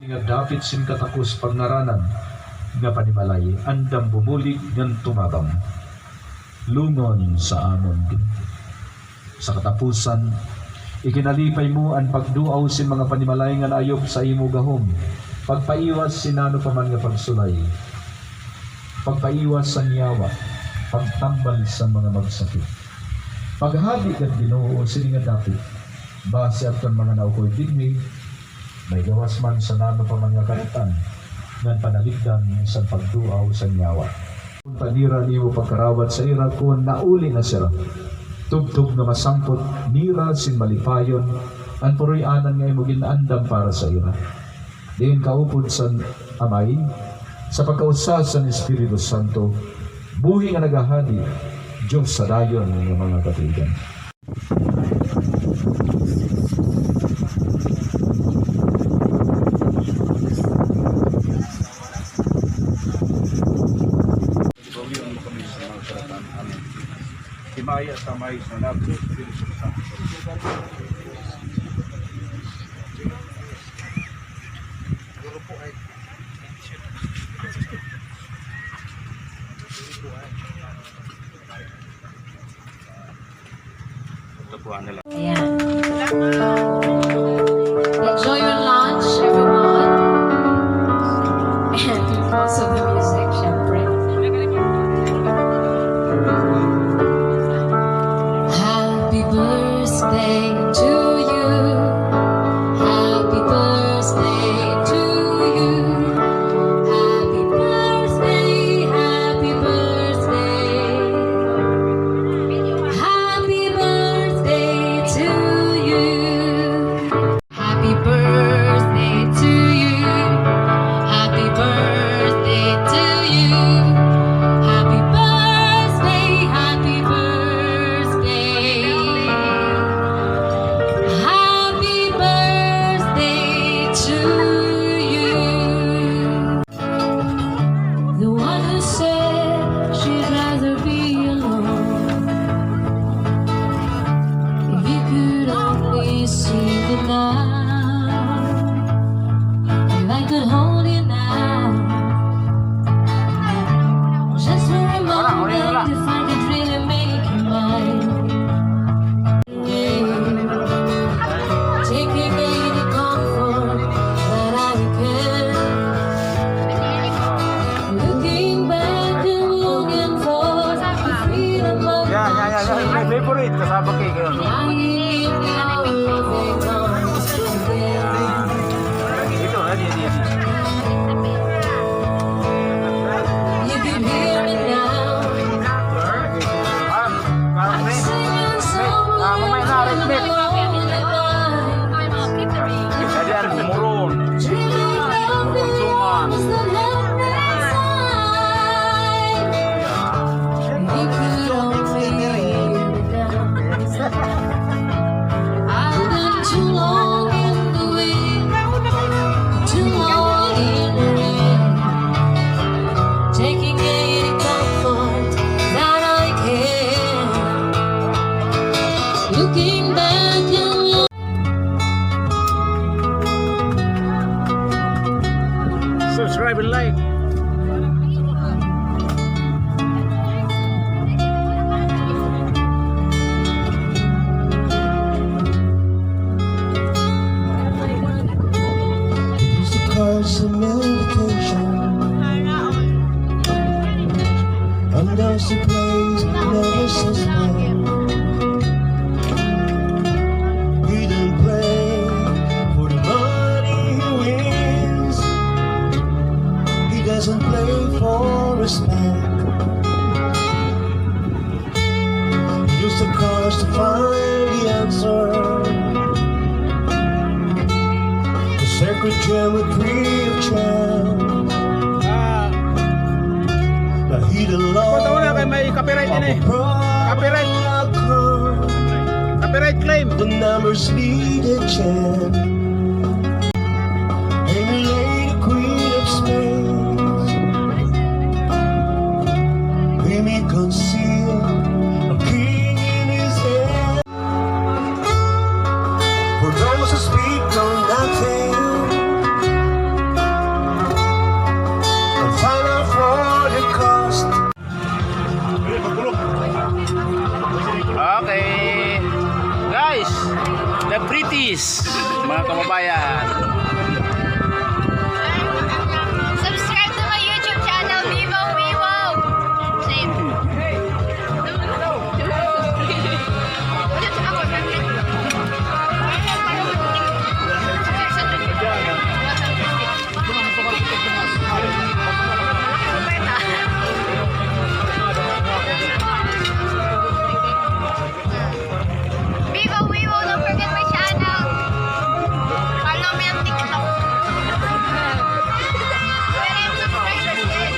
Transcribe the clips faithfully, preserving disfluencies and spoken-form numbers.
Nga dapit sin katakos pagngaranan nga panimalay, andam bumulig ngan tumabang. Lungon sa amon. Sa katapusan, ikinalipay mo an pagduaw sin mga panimalay nga naayop sa imo gahom, pagpaiwas sin nano pa man nga pagsulay, pagpaiwas san yawa, pagtambal san mga magsakit. Paghadi gad, Ginoo, sini nga dapit, basi adton mga naukol dinhi, may gawas man sa nano pa man nga karit-an ngan panaligdan san pagduaw san yawa. Unta nira an imo pagkarawat sa ira kon nauli na sira. Tubtob nga masangpot nira sin malipayon an puroy-anan nga imo gin-andam para sa ira. Diin kaupod san Amay, sa pagkausa san Espiritu Santo, buhi nga naghahadi, Dios sa dayon nga mga katuigan. Himaya sa Amay, sa Anak, sa Espiritu Santo. Ito po, ano lang. Ayan. Enjoy your lunch, everyone. And also the music, syempre. Happy birthday to you. Happy birthday to you. Happy birthday, happy birthday. Happy birthday to you. Happy birthday to you. Happy birthday to you. Happy birthday, happy birthday. Happy birthday to you. The one who said she'd rather be alone. If you could only see the night, if I could hold you now, just for a moment, if I could really make you mine. Taking any comfort that I can. Looking back and longing for the freedom of my soul. Yan, yan, yan, yan. My favorite, kasama ko, eh. Hanging in the open arms of the Ito, ito, ito, ito. You can hear me now. Ah, ah, mamaya na, Red Meat. Kaya yan, Moron. Kunsuman. I've been too long in the wind, too long in the rain, taking any comfort that I can. Looking back and look- Subscribe and like. It's the course of meditation. And there's a place never suspect. He don't play for the money he wins. He doesn't play for respect. Use the cards to find the answer. The sacred geometry of chance. Ah. The hidden law. Pagkataon na kay may copyright din eh. Copyright. Copyright claim. The numbers lead a chance. Emulate the queen of spades. We may conceal a king in his hand. For those who speak know nothing, Kababayan. Subscribe to my YouTube channel, Vivo Vivo. Same. Vivo Vivo, don't forget my channel. Follow me on TikTok. Wala yung subscribers din.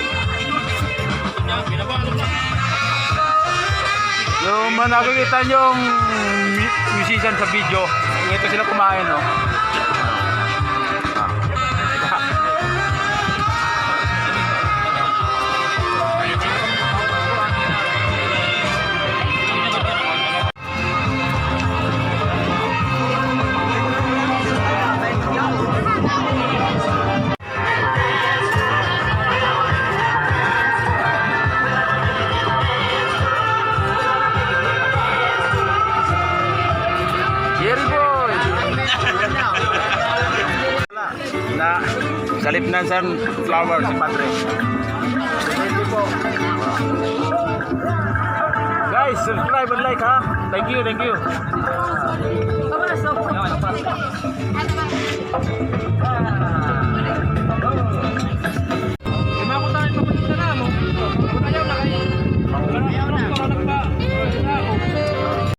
Yung mga nakikita niyong mi-, musician sa video, ito sila kumain, no? Jerry boy! Na, salip na sa flower si Padre. Guys, subscribe and like, ha. Thank you, thank you.